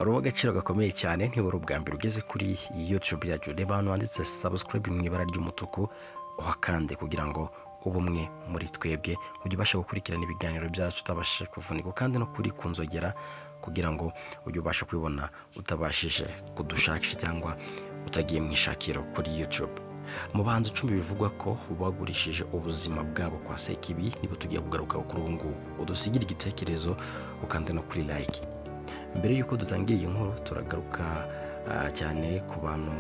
Wari uw'agaciro gakomeye cyane. Ntibura ubwa mbere ugeze kuri YouTube yacu, reba ahantu handitse subscribe mu ibara ry'umutuku, uhakande kugira ngo ube umwe muri twebwe, ujye ubasha gukurikirana ibiganiro byacu utabashije kuvunika, kandi no kuri ku nzogera kugira ngo ujye ubasha kubibona utabashije kudushakisha cyangwa utagiye mu ishakiro kuri YouTube. Mu bahanzi 10 bivugwa ko bagurishije ubuzima bwabo kwa Sekibi, nibo tugiye kugarukaho kuri ubu ngubu. Udusigire igitekerezo, ukande no kuri like. Mbere y'uko dutangira iyi nkuru, turagaruka cyane ku bantu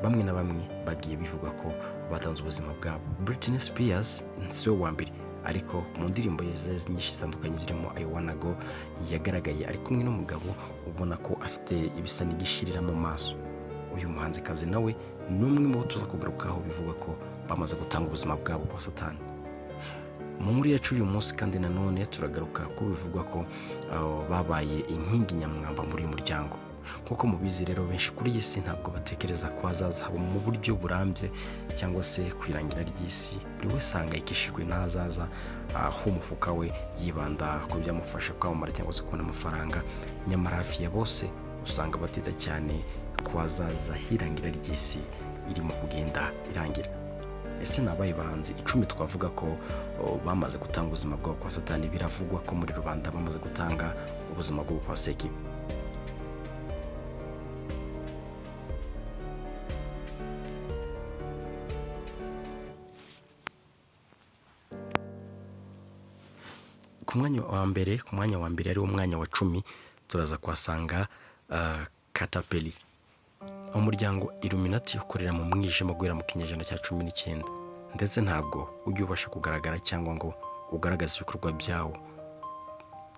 bamwe na bamwe bagiye bivuga ko batanze ubuzima bwabo. Britney Spears si we wa mbere, ariko mu ndirimbo ze nyinshi zitandukanye zirimo I Wanna Go, yagaragaye ari kumwe n'umugabo ubona ko afite ibisa n'igishirira mu maso. Uyu muhanzikazi nawe ni umwe mu bo tuza kugarukaho bivugwa ko bamaze gutanga ubuzima bwabo kwa Satani. Mu nkuru yacu uyu munsi kandi nanone turagaruka ko bivugwa ko babaye inkingi nyamwamba muri uyu muryango. Nk'uko mubizi rero, benshi kuri iyi si ntabwo batekereza ko hazaza habo mu buryo burambye cyangwa se ku irangira ry'isi. Buri wese ahangayikishijwe n'ahazaza h'umufuka we, yibanda ku byamufasha kwamamara cyangwa se kubona amafaranga. Nyamara hafi ya bose usanga batita cyane ku hazaza h'irangira ry'isi irimo kugenda irangira. Ese ni abahe bahanzi 10 twavuga ko bamaze gutanga ubuzima bwabo kwa Satani? Biravugwa ko muri rubanda bamaze gutanga ubuzima bwabo kwa Sekibi. Ku mwanya wa mbere, ariwo mwanya wa 10, turaza kuhasanga Katapeli. Umuryango Illuminati ukorera mu mwijima guhera mu kinyejana cya 19, ndetse ntabwo ujya ubasha kugaragara cyangwa ngo ugaragaze ibikorwa byawo.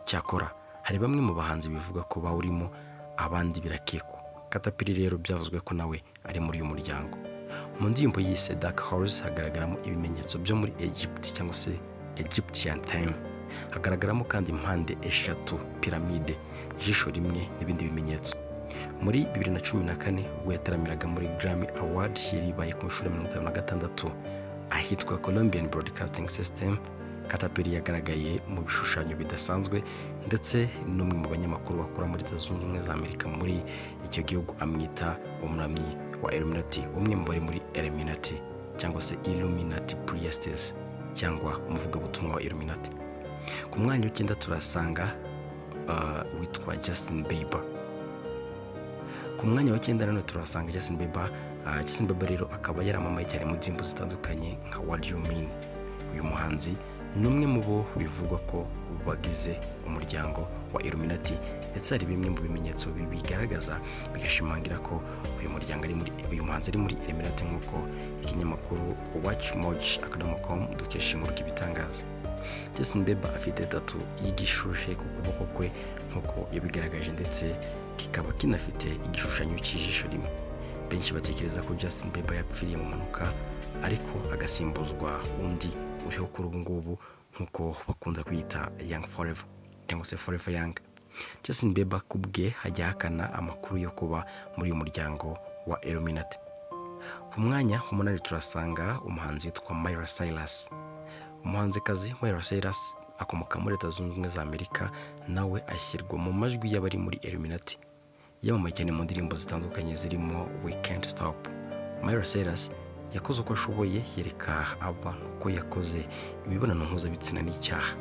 Cyakora hari bamwe mu bahanzi bivuga ko bawurimo, abandi birakekwa. Katapeli rero byavuzwe ko nawe ari muri uyu muryango. Mu ndirimbo yise Dark Horse hagaragaramo ibimenyetso byo muri Egypt cyangwa se Egyptian time. Hagaragaramo kandi impande eshatu, piramide, ijisho rimwe n'ibindi bimenyetso. Muri 2014, ubwo yataramiraga muri Grammy Award yari ibaye ku nshuro ya 56 ahitwa Colombian Broadcasting System, Katapeli yagaragaye mu bishushanyo bidasanzwe, ndetse n'umwe mu banyamakuru bakora muri Leta Zunze Ubumwe za Amerika muri icyo gihugu amwita umuramyi wa Illuminati, umwe mu bari muri Illuminati cyangwa se Illuminati Priests, cyangwa umuvugabutumwa wa Illuminati. Ku mwanya w'icyenda turasanga witwa Justin Bieber. Ku mwanya wa cyenda nanone turahasanga Justin Bieber. Justin Bieber rero akaba yaramamaye cyane mu ndirimbo zitandukanye nka What Do You Mean. Uyu muhanzi ni umwe mu bo bivugwa ko bagize umuryango wa Illuminati, ndetse hari bimwe mu bimenyetso bibigaragaza bigashimangira ko uyu muryango ari muri, uyu muhanzi ari muri Illuminati, nk'uko ikinyamakuru WatchMojo.com dukesha inkuru kibitangaza. Justin Bieber afite tattoo y'igishuhe ku kuboko kwe nk'uko yabigaragaje, ndetse kikaba kinafite igishushanyo cy'ijisho rimwe. Benshi batekereza ko Justin Bieber yapfiriye mu mpanuka, ariko agasimbuzwa undi uriho kuri ubu ngubu, nk'uko bakunda kwita Young Forever cyangwa se Forever Young. Justin Bieber ku bwe hajya ahakana amakuru yo kuba muri uyu muryango wa Illuminati. Ku mwanya w'umunani turasanga umuhanzi witwa Miley Cyrus. Umuhanzikazi Miley Cyrus akomoka muri Leta Zunze Ubumwe za Amerika, nawe ashyirwa mu majwi y'abari muri Illuminati. Yamamaye cyane mu ndirimbo zitandukanye zirimo We Can't Stop. Miley Cyrus yakoze uko ashoboye yereka abantu ko yakoze imibonano mpuzabitsina n'icyaha,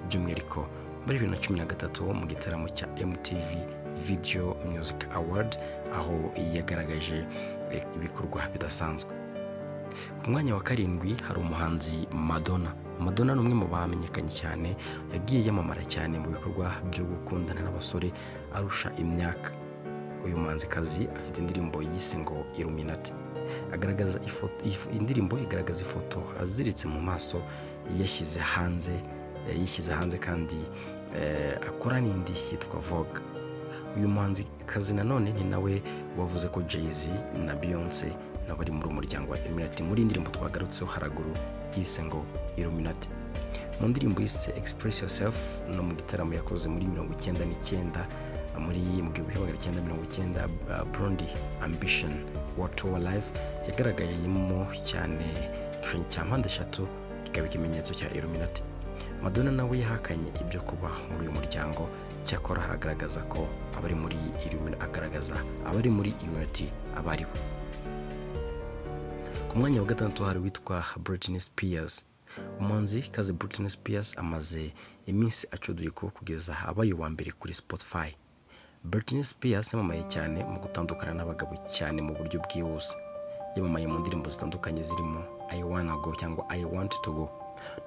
by'umwihariko muri 2013 mu gitaramo cya MTV Video Music Award, aho yagaragaje ibikorwa bidasanzwe. Ku mwanya wa karindwi hari umuhanzi Madonna. Madonna ni umwe mu bamenyekanye cyane, yagiye yamamara cyane mu bikorwa byo gukundana n'abasore arusha imyaka. Uyu muhanzikazi afite indirimbo yise ngo Illuminati. Agaragaza ifoto, indirimbo igaragaza ifoto aziritse mu maso yishyize hanze, kandi akora n'indi yitwa Vogue. Uyu muhanzikazi nanone ni nawe wavuze ko Jay-Z na Beyonce nabo bari muri umuryango wa Illuminati, muri indirimbo twagarutseho haraguru yise ngo Illuminati. Mu ndirimbo yise Express Yourself no mu gitaramo yakoze muri 99, muri mu 1990, Blonde Ambition World Tour Live, yagaragayemo cyane igishushanyo cya mpande eshatu, kikaba ikimenyetso cya Illuminati. Madonna nawe yahakanye ibyo kuba muri uyu muryango, cyakora agaragaza ko abari muri Illuminati, agaragaza abari muri Illuminati abo ari bo. Ku mwanya wa gatandatu hari uwitwa Britney Spears. Umuhanzikazi Britney Spears amaze iminsi acuduye ko kugeza abaye uwa mbere kuri Spotify. Britney Spears yamamaye cyane mu gutandukana n'abagabo cyane mu buryo bwihuse. Yamamaye mu ndirimbo zitandukanye zirimo "I Wanna Go" cyangwa "I Want to Go",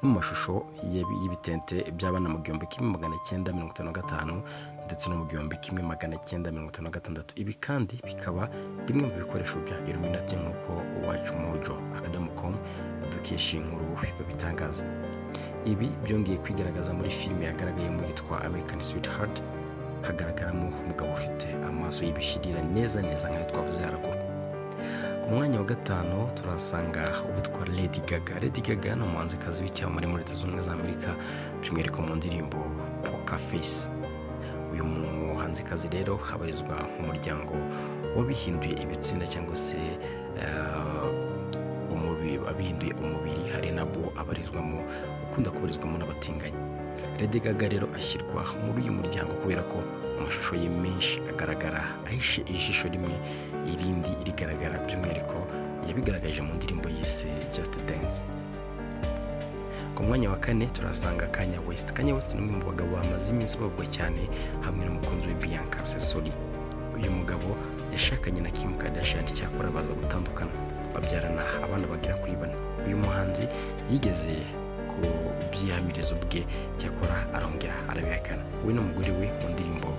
no mu mashusho y'ibitente by'abana mu 1955 ndetse no mu 1956. Ibi kandi bikaba bimwe mu bikoresho bya Illuminati, nk'uko WatchMojo.com dukesha iyi nkuru babitangaza. Ibi byongeye kwigaragaza muri filime yagaragayemo yitwa American Sweetheart, hagaragaramo umugabo ufite amaso y'ibishirira neza neza nk'ayo twavuze haruguru. Ku mwanya wa gatanu turasanga uwitwa Lady Gaga. Lady Gaga ni umuhanzikazi w'icyamamare muri Leta Zunze Ubumwe za Amerika, by'umwihariko mu ndirimbo Poker Face. Uyu muhanzikazi rero abarizwa mu muryango w'abihinduye ibitsina cyangwa se umubiri, abihinduye umubiri. Hari nabo abarizwamo ukunda kubarizwamo n'abatinganyi. Lady Gaga rero ashyirwa muri uyu muryango kubera ko amashusho ye menshi agaragara ahishe ijisho rimwe, irindi rigaragara. By'umwihariko yabigaragaje mu ndirimbo yise Just Dance. Ku mwanya wa kane turasanga Kanye West. Kanye West ni umwe mu bagabo bamaze iminsi bavugwa cyane hamwe n'umukunzi we Bianca Censori. Uyu mugabo yashakanye na Kim Kardashian, cyakora baza gutandukana, babyarana abana bagera kuri bane. Uyu muhanzi yigeze kubyihamiriza ubwe, cyakora arongera arabihakana. We n'umugore we mu ndirimbo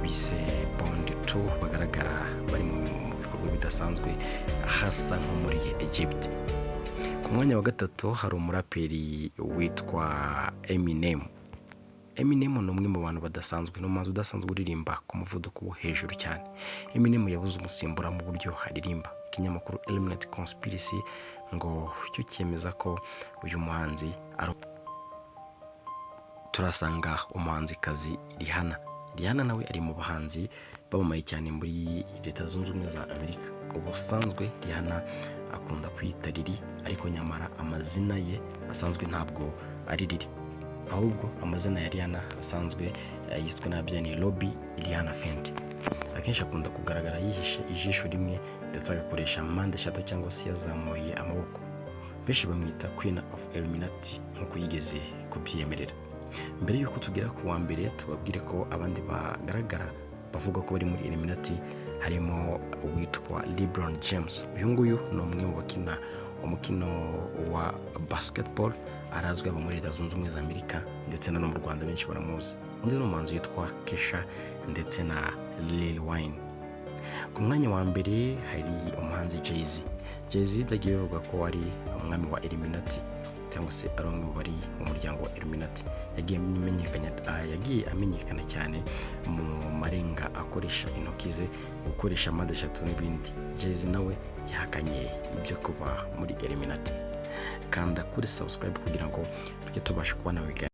bise Born To bagaragara bari mu bikorwa bidasanzwe hasa nko muri Egypt. Ku mwanya wa gatatu hari umuraperi witwa Eminem. Eminem ni umwe mu bantu badasanzwe, ni umuhanzi udasanzwe uririmba ku muvuduko wo hejuru cyane. Eminem yabuze umusimbura mu buryo aririmba. Ikinyamakuru Illuminati Conspiracy ngo cyo cyemeza ko uyu muhanzi ari. Turasanga umuhanzikazi Rihanna. Rihanna nawe ari mu bahanzi bamamaye cyane muri Leta Zunze Ubumwe za Amerika. Ubusanzwe Rihanna akunda kwiyita Riri, ariko nyamara amazina ye asanzwe ntabwo ari Riri, ahubwo amazina ya Rihanna asanzwe yiswe n'ababyeyi ni Robbie Rihanna Fenty. Akenshi akunda kugaragara yihishe ijisho rimwe ndetse agakoresha mpande eshatu cyangwa se yazamuye amaboko. Benshi bamwita Queen of Illuminati, nk'uko yigeze kubyiyemerera. Mbere y'uko tugera ku wa mbere, tubabwire ko abandi bagaragara bavuga ko bari muri Illuminati harimo uwitwa LeBron James. Uyu nguyu ni umwe mu bakina umukino wa basketball, arazwi aba muri Leta Zunze Ubumwe za Amerika ndetse na no mu Rwanda benshi baramuzi. Undi ni umuhanzi witwa Kesha ndetse na Lil Wayne. Ku mwanya wa mbere hari umuhanzi Jay-Z. Jay-Z byagiye bivugwa ko ari umwami wa Illuminati cyangwa se ari umwe mu bari mu muryango wa Illuminati. Yagiye amenyekana cyane mu marenga akoresha intoki ze, gukoresha mpande eshatu n'ibindi. Jay-Z nawe yahakanye ibyo kuba muri Illuminati. Kanda kuri subscribe kugira ngo tujye tubasha kubona ibiganiro.